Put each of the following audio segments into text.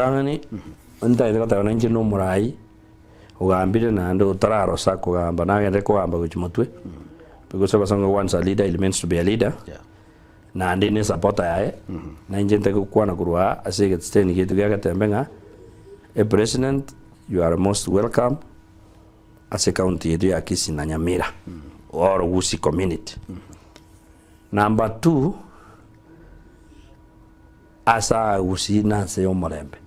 Ritang'ani, ntagete goteba na inche nomorai, ogambire naende otararosa kogamba nagende kogamba gochia motwe, because abasongo once a leader he remains to be a leader, Yeah. naende ne supporter yaye, na inche ntake gokwana korwa aa ase egeteni giaito gia Getembe ng'a, epresident you are most welcome ase ecounty yaito ya Kisii na Nyamira, or Gusii community. Number two, Ase agusii na nse y'omorembe.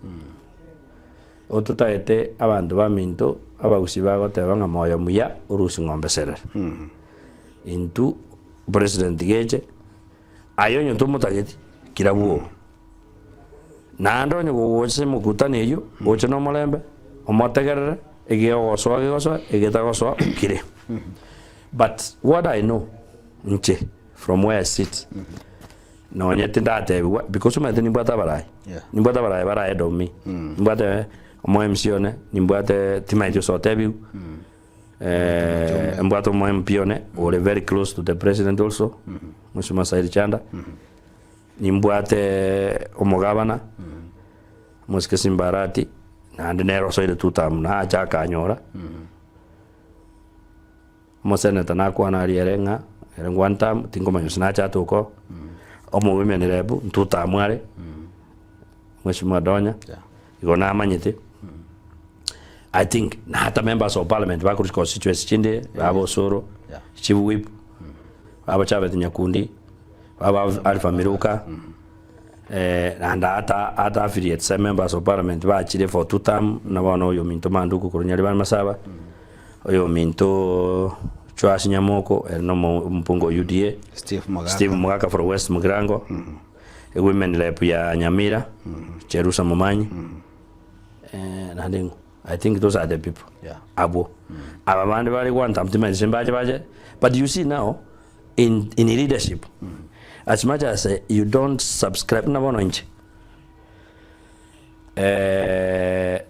Igo totagete abanto baminto abagusii bagoteba ng'a moyo muya orusie ng'ombe serere. Intwe president geche, aye onye tomotageti kira bwogo. Naende onye gogocha ase emokutano eyio, oche na omorembe, omotegerere, egegosoa gegosoa, egetagosoa okire. But what I know inche from where I sit, Nonye tindatebigwa because omanyete nimbwate abarai, Yeah. nimbwate abarai bare ahead of me, nimbwate omo MC one, nimbwate timanyeti gose otebigwe, eh, mbwate omo MP one ore very close to the president also, Mheshimiwa Said Chanda, nimbwate omogabana, Mosike Simba Arati, naende nere osoire two term nache akanyora. Omoseneta nakwana aria ere ng'a ere one term tinkomanya gose nache atoke oo, omowomen rep two term are, Mheshimiwa Donya, igo namanyete, I think na hata members of parliament bakorwa constituency chinde, baba Osoro, Chief Whip, baba Chabet Nyakundi, baba Alpha Miruka, naende ata ata affiliates members of parliament bachire for two term, buna bono oyo ominto Manduku korwa Nyaribari Masaba. Oyominto Joash Nyamoko, ere nomo omopunga o UDA, Steve Mogaka. Steve Mogaka from West Mugirango, Women Rep ya Nyamira, Jerusa Momanyi, eh, naende ng'o? I think those are the people. Yeah. Abwo. Aba bande bare one term timanyeti gose mbache bache, but you see now, in, in leadership, as much as eh, you don't subscribe, buna bono inche, eh,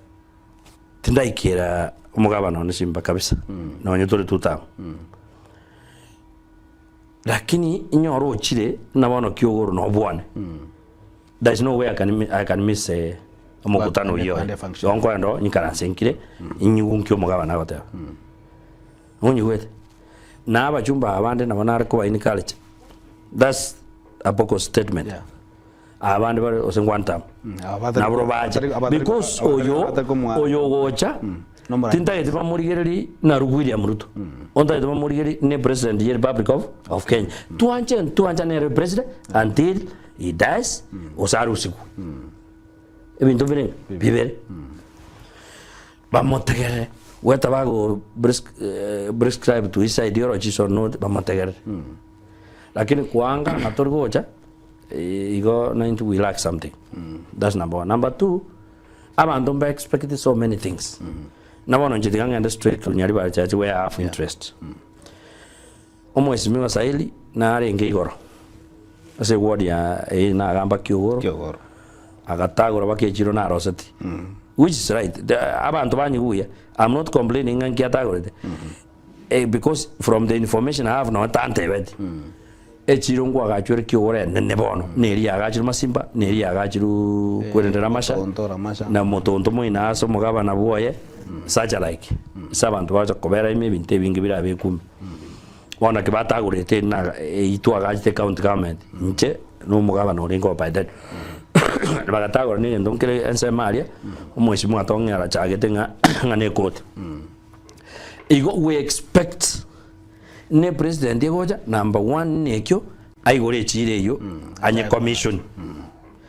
Tindaikera omogabana one simba kabisa, nonye tore two term. Lakini inyore ochire buna bono kiogoro na obwane. There is no way I can, mi- I can miss eh, omokutano Kwande- oyio. kwande function. Igo nkoenda oo nyikaranse nkire, inyigwe nki omogabana agoteba. Onyigwete? Na abachumba aba bande nabo nare koba encourage. That's a bogus statement. Yeah. Abande bare gose one term. Naboro bache because oyo oyo ogocha tintageti bamorigereri naru William Ruto. Ontagete bamorigereri ne president ye Republic of, of Kenya. Twanche ntwancha nere president until he dies gose arusigwe. Ebinto bire bibere. Bamotegerere whether bago prescribe to his ideologies or not bamotegerere. Lakini koanga ng'a tori gocha igo naintwe we lack something. That's number one. Number two, abanto mba expect so many things. Na bono inche tiga ng'ende straight to Nyaribari Church where I have interest. Omwesimigwa Saili narenge igoro ase eward ya eye nagamba Kiogoro, Kiogoro. agatagora baka echiro naroseti which is right. The, abanto banyigwe buya, I'm not complaining ng'a nki atagorete eh, because from the information I have nonya tantebeti echiro nkwagachwere Kiogoro enene bono neri yagachirwe Masimba neri yagachirwe kwerende Ramasha Motonto Ramasha. na Motonto moino ase omogabana bwoye such alike ase abanto bagocha kobera ime ebinto ebinge birabe ekume. Bono naki batagorete eri na eyio twagachete county government, inche na omogabana orenge o by then, bagatagora na egento nkere ensemo aria, omweshimiwa atong'e arachagete ng'a ng'a na ekoti. Igo we expect ne president egocha, number one nekio, aigore echira eyio, anye commission.